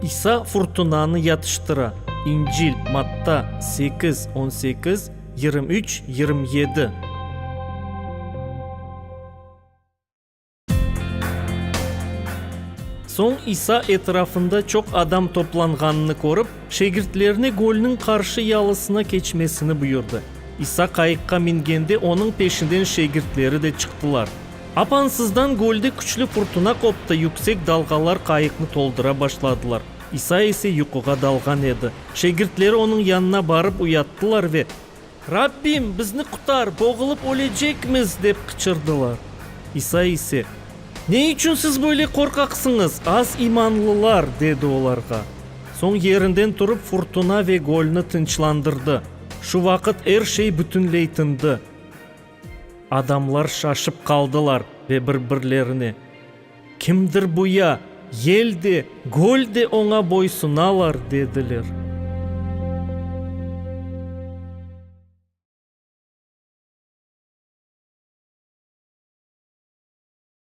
İsa furtunanı yatıştıra, İncil, Matta, sekiz, on sekiz, 23, 27. Soñ İsa etrafında çoq adam toplanğanını körip, şegirtlerine gölniñ qarşı yalısına keçmesini buyurdı. İsa qayıqqa mingende onıñ peşinden şegirtleri de çıqtılar. Apansızdan gölde küçlü furtuna qoptı, yüksek dalğalar qayıqnı toldıra başladılar. İsa ise yuquğa dalğan edi. Şegirtleri onıñ yanına barıp uyattılar ve, Rabbim, bizni qutar, boğulıp ölecekmiz! dep qıçırdılar. İsa ise, Ne içün siz böyle qorqaqsıñız, az imanlılar? dedi olarğa. Soñ yerinden turıp furtuna ve gölni tınçlandırdı. Şu vaqıt er şey bütünley tındı. Adamlar şaşıp qaldılar ve bir-birlerine, Kimdir bu ya? Yel de, göl de oña boysunalar, dediler.